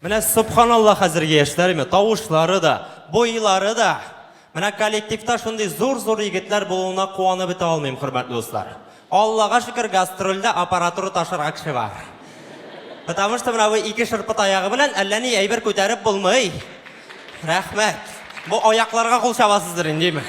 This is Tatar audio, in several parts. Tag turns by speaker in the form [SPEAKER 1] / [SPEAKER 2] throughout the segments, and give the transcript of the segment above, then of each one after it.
[SPEAKER 1] Менә собханалла хәзерге яшьләр име, тавышлары да, буйлары да. Менә коллективта шундый зур-зур егетләр булуына куанып бетә алмыйм, хөрмәтле дуслар. Аллага шөкер, гастрольдә аппаратура ташырга кеше бар. Потому что менә бу ике шырпы таягы белән әллә ни әйбер күтәреп булмый. Рәхмәт. Бу аякларга кул чабасыздыр инде, димме?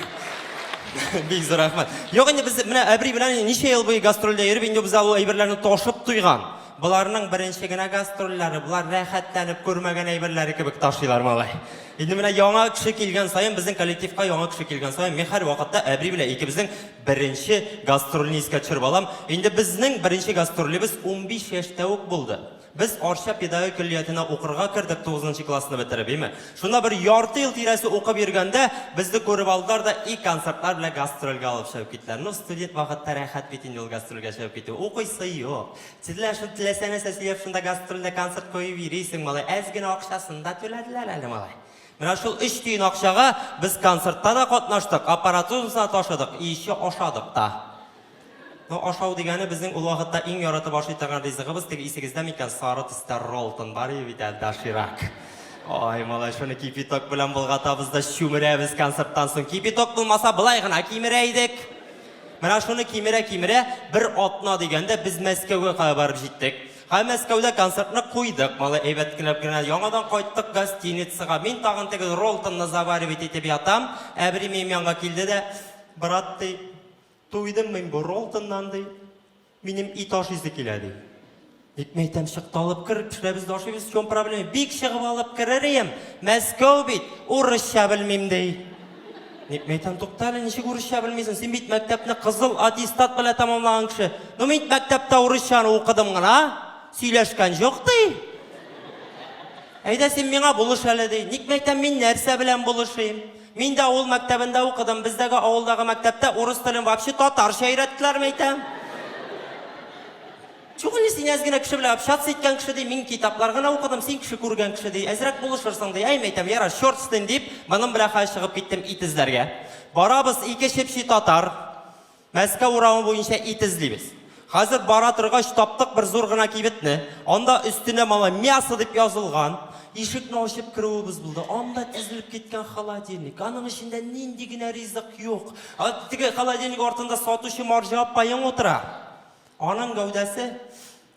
[SPEAKER 1] Бик зур рәхмәт. Юк инде без менә Әбри белән ничә ел буе гастрольдә йөреп, инде без ул әйберләрне ташып туйган. Боларның беренче генә гастрольләре, болар рәхәтләнеп күрмәгән әйберләре кебек ташыйлар, малай. Инде менә яңа кеше килгән саен, безнең коллективка яңа кеше килгән саен, мин һәрвакытта Әбри белән икебезнең беренче гастрольне искә төшереп алам. Инде безнең беренче гастролебез 15 яшьтә үк булды. Без Арча педагогик көллиятенә укырга кердек, тугызынчы классны бетереп, име. Шунда бер ярты ел тирәсе укып йөргәндә, безне күреп алдылар да и концертлар белән гастрольгә алып чыгып киттеләр. Ну, студент вакытта рәхәт бит инде ул гастрольгә чыгып китү. Укыйсы юк. Телә шул теләсә нәрсә сөйләп шунда гастрольдә концерт куеп йөрисең, малай. Әз генә акчасын да түләделәр әле, малай. Менә шул өч тиен акчага без концертта да катнаштык, аппаратурасын да ташыдык, и еще ашадык та. Ну, ашау дигәне безнең ул вакытта иң яратып ашый торган ризыгыбыз, теге исегездә микән, сары төстә роллтон бар иде бит әле, доширак. Ай, малай, шуны кипяток белән болгатабыз да чүмерәбез концерттан соң. Кипяток булмаса, болай гына кимерә идек. Менә шуны кимерә-кимерә, бер атна дигәндә без Мәскәүгә кадәр барып җиттек. Һәм Мәскәүдә концертны куйдык, малай, әйбәт кенә генә. Яңадан кайттык гостиницага. Мин тагын теге Роллтонны заваривать итеп ятам. Әбри минем янга килде дә, Брат, ди, туйдым мин бу Роллтоннан, ди. Минем ит ашыйсы килә, ди. Ник мәйтәм, чык та алып кер, пешерәбез дә ашыйбыз, в чем проблема? Бик чыгып алып керер ием, Мәскәү бит, урысча белмим, ди. Ник мәйтәм, тукта әле, ничек урысча белмисең? Син бит мәктәпне кызыл аттестат белән тәмамлаган кеше. Ну, мин мәктәптә урысчаны укыдым гына, сөйләшкән юк, ди. Әйдә син миңа булыш әле, ди. Ник мәйтәм, мин нәрсә белән булышыйм? Мин дә авыл мәктәбендә укыдым. Бездәге авылдагы мәктәптә урыс телен вообще татарча өйрәттеләр, мәйтәм. Юк инде, син әз генә кеше белән общаться иткән кеше, ди, мин китаплар гына укыдым, син кеше күргән кеше, ди, әзрәк булышырсың, ди. Әй, мәйтәм, ярар, черт с ним, дип, моның белән хәзер чыгып киттем ит эзләргә. Барабыз, ике чепчи татар. Мәскәү урамы буенча ит эзлибез. Хәзер бара торгач, таптык бер зур гына кибетне. Анда өстенә малай мясо дип язылган. Ишекне ачып керүебез булды. Анда тезелеп киткән холодильник. Аның эчендә нинди генә ризык юк. Теге холодильник артында сатучы марҗа апаең утыра. Аның гәүдәсе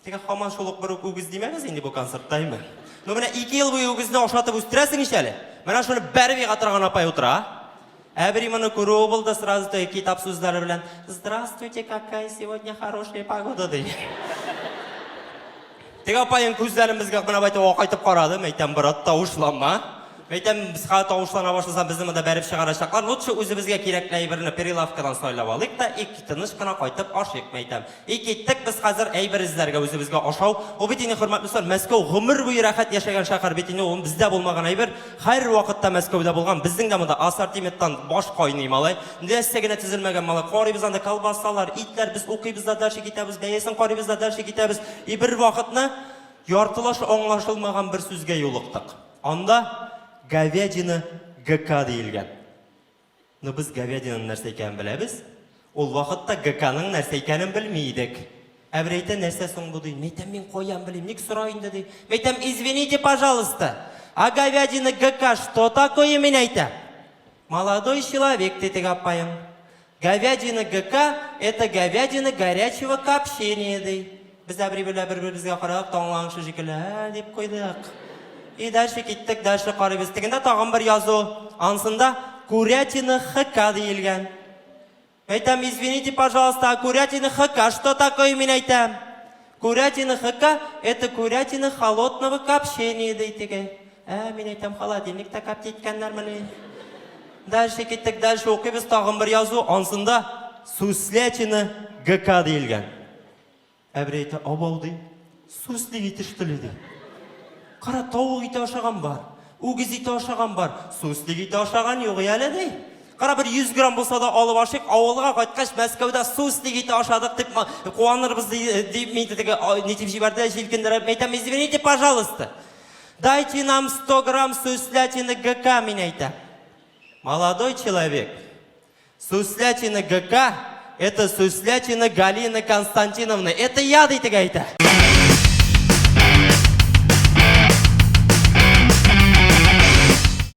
[SPEAKER 1] теге һаман шул ук бер үк үгез димәгез инде бу концертта, әйме? Ну менә ике ел буе үгезне ашатып үстерәсең ич әле. Менә шуны бәреп ега торган апай утыра. Әбри моны күрүе булды сразу теге китап сүзләре белән Здравствуйте, какая сегодня хорошая погода ди. Теге апаең күзләрен безгә менә байтак акайтып карады. Мәйтәм, брат, тавышланма. Мәйтәм, без хәзер тавышлана башласак, безне монда бәреп чыгарачаклар. Лучше үзебезгә кирәкле әйберне прилавкадан сайлап алыйк та, и тыныч кына кайтып ашыйк, мәйтәм. И киттек без хәзер әйбер эзләргә үзебезгә ашау. Ул бит инде, хөрмәтле дуслар, Мәскәү гомер буе рәхәт яшәгән шәһәр бит инде, ул бездә булмаган әйбер. Һәрвакытта Мәскәүдә булган. Безнең дә монда ассортименттан баш кайный, малай. Нәрсә генә төзелмәгән, малай. Карыйбыз анда колбасалар, итләр, без укыйбыз да дальше китәбез, бәясен карыйбыз да дальше китәбез. И бервакытны яртылаш аңлашылмаган бер сүзгә юлыктык. Анда говядина ГК диелгән. Но без говядинаның нәрсә икәнен беләбез. Ул вакытта ГКның нәрсә икәнен белми идек. Ә бер әйтә, нәрсә соң бу ди. Мәйтәм, мин каян белим, ник сора инде ди. Мәйтәм, извините, пожалуйста, а говядина ГК что такое, мин әйтәм. Молодой человек, ди теге апаем. Говядина ГК, это говядина горячего копчения, ди. Без әбри белән бер-беребезгә карадык, таңлаган кеше шикелле, ә, дип куйдык. И дальше киттек, дальше карыйбыз. Тегендә тагын бер язу. Ансында курятина ХК диелгән. Әйтәм, извините, пожалуйста, а курятина ХК что такое, мин әйтәм. Курятина ХК, это курятина холодного копчения, ди теге. Ә, мин әйтәм, холодильникта коптить иткәннәрмени? Дальше киттек, дальше укыйбыз, тагын бер язу, ансында Суслятина ГК диелгән. Әбри әйтә, абау ди, суслик ите что ли ди. Кара, тавык ите ашаган бар, үгез ите ашаган бар, суслик ите ашаган юк әле ди. Кара, бер 100 грамм булса да алып ашыйк, авылга кайткач Мәскәүдә суслик ите ашадык дип куанырбыз ди, дип мин теге ни дип җибәрде, җилкендереп әйтәм, извините, пожалуйста. Дайте нам 100 грамм суслятины ГК, мин әйтәм. Молодой человек, суслятина ГК, это суслятина Галина Константиновна. Это я, ди теге әйтә.